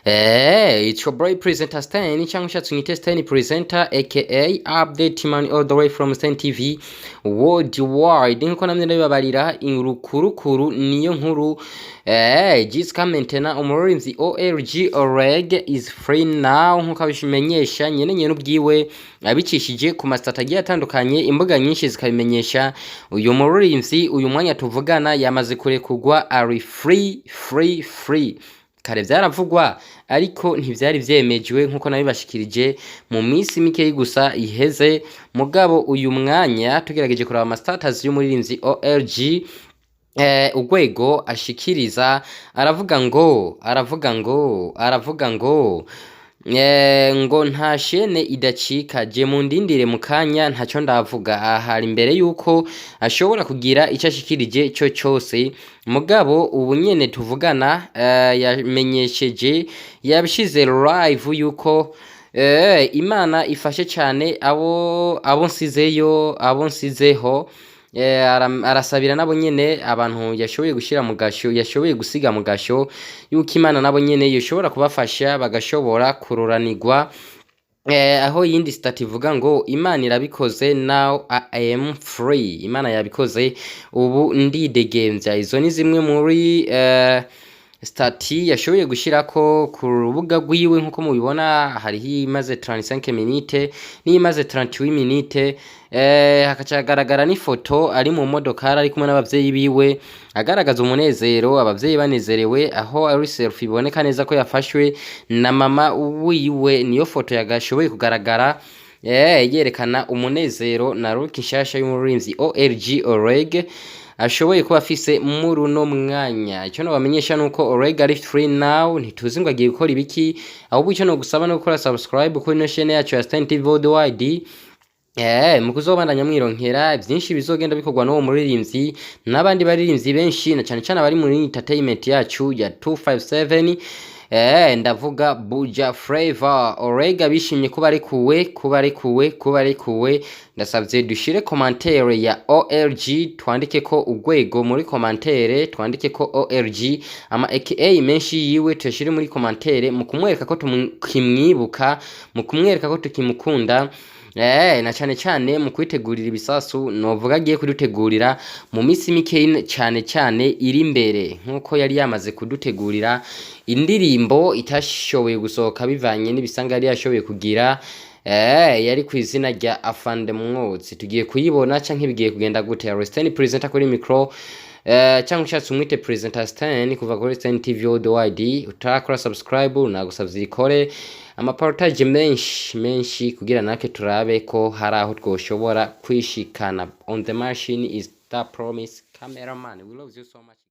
It's your boy presenter Stan, cyangwa ushatse unyite Stan presenter, aka update man, all the way from Stan TV worldwide. Nkuko namye ndabibabarira, urukurukuru niyo nkuru. Jessica Mentena, umuririmbyi OLG Oreg is free now, nkuko abimenyesha nyene nyene ubwiwe abicishije ku ma status agiye atandukanye, imbuga nyinshi zikabimenyesha. Uyu muririmbyi uyu mwanya tuvugana yamaze kurekurwa, ari free, free, free. Kare vyaravugwa ariko ntivyari vyemejwe, nkuko nabibashikirije mu minsi mikeyi gusa iheze. Mugabo uyu mwanya tugerageje kuraba ama status y'umuririmbyi OLG, urwego ashikiriza, aravuga ngo nta shene idacika, je mundindire mu kanya, ntacyo ndavuga. Ahari imbere yuko ashobora kugira icyo ashikirije cyo cyose. Mugabo ubu nyene tuvugana, yamenyesheje, yabishize live yuko Imana ifashe cyane abo nsizeyo, abo nsizeho. Arasabira nabo nyene abantu yashoboye gushira mu gasho, yashoboye gusiga mu gasho, yuko Imana nabo nyene yoshobora kubafasha bagashobora kuroranirwa. Aho yindi status ivuga ngo Imana irabikoze, now I am free, Imana yabikoze, ubu ndidegemvya. Izo ni zimwe muri status yashoboye gushirako ku rubuga rwiwe. Nkuko mubibona, hariho imaze 35 minute n'iyimaze 38 minute. Hakaca hagaragara n'ifoto ari mu modokari ari kumwe n'abavyeyi biwe, agaragaza umunezero, abavyeyi banezerewe, aho ari selfie iboneka neza ko yafashwe na mama wiwe. Niyo foto yagashoboye kugaragara, yerekana umunezero na look nshasha y'umuririmbyi OLG Oreg ashoboye kuba afise muri uno mwanya. Icyo nobamenyesha nuko Oreg ari free now. Ntituzi ngo agiye gukora ibiki, ahubwo icyo nogusaba no gukora subscribe kuri ino chaîne yacu ya Stan TV Worldwide, mu kuzobandanya mwironkera vyinshi bizogenda bikorwa n'uwo muririmbyi n'abandi baririmbyi benshi, na cane cane abari muri entertainment yacu ya 257. Ndavuga Buja Flavor. Orega bishimye kuba arekuwe, kuba arekuwe, kuba arekuwe. Ndasavye dushire commentaire ya OLG, twandike ko urwego muri commentaire, twandike ko OLG, ama aka menshi yiwe tuyashire muri commentaire mu kumwereka ko tukimwibuka, mu kumwereka ko tukimukunda, na cane cane mu kwitegurira ibisasu novuga agiye kudutegurira mu minsi mikeyi cane cane iri imbere, nkuko yari yamaze kudutegurira indirimbo itashoboye gusohoka bivanye n'ibisanga yari yashoboye kugira, yari ku izina rya Afande Mwotsi. Tugiye kuyibona canke bigiye kugenda gute? Stan presenter kuri micro, cyangwa ushatse umwite presenter Stan kuva kuri Stan TV Worldwide. Utarakora subscribe, nagusavye ikore, amapartage menshi menshi kugira natwe turabe ko hari aho twoshobora kwishikana. On the machine is the promise cameraman. We love you so much.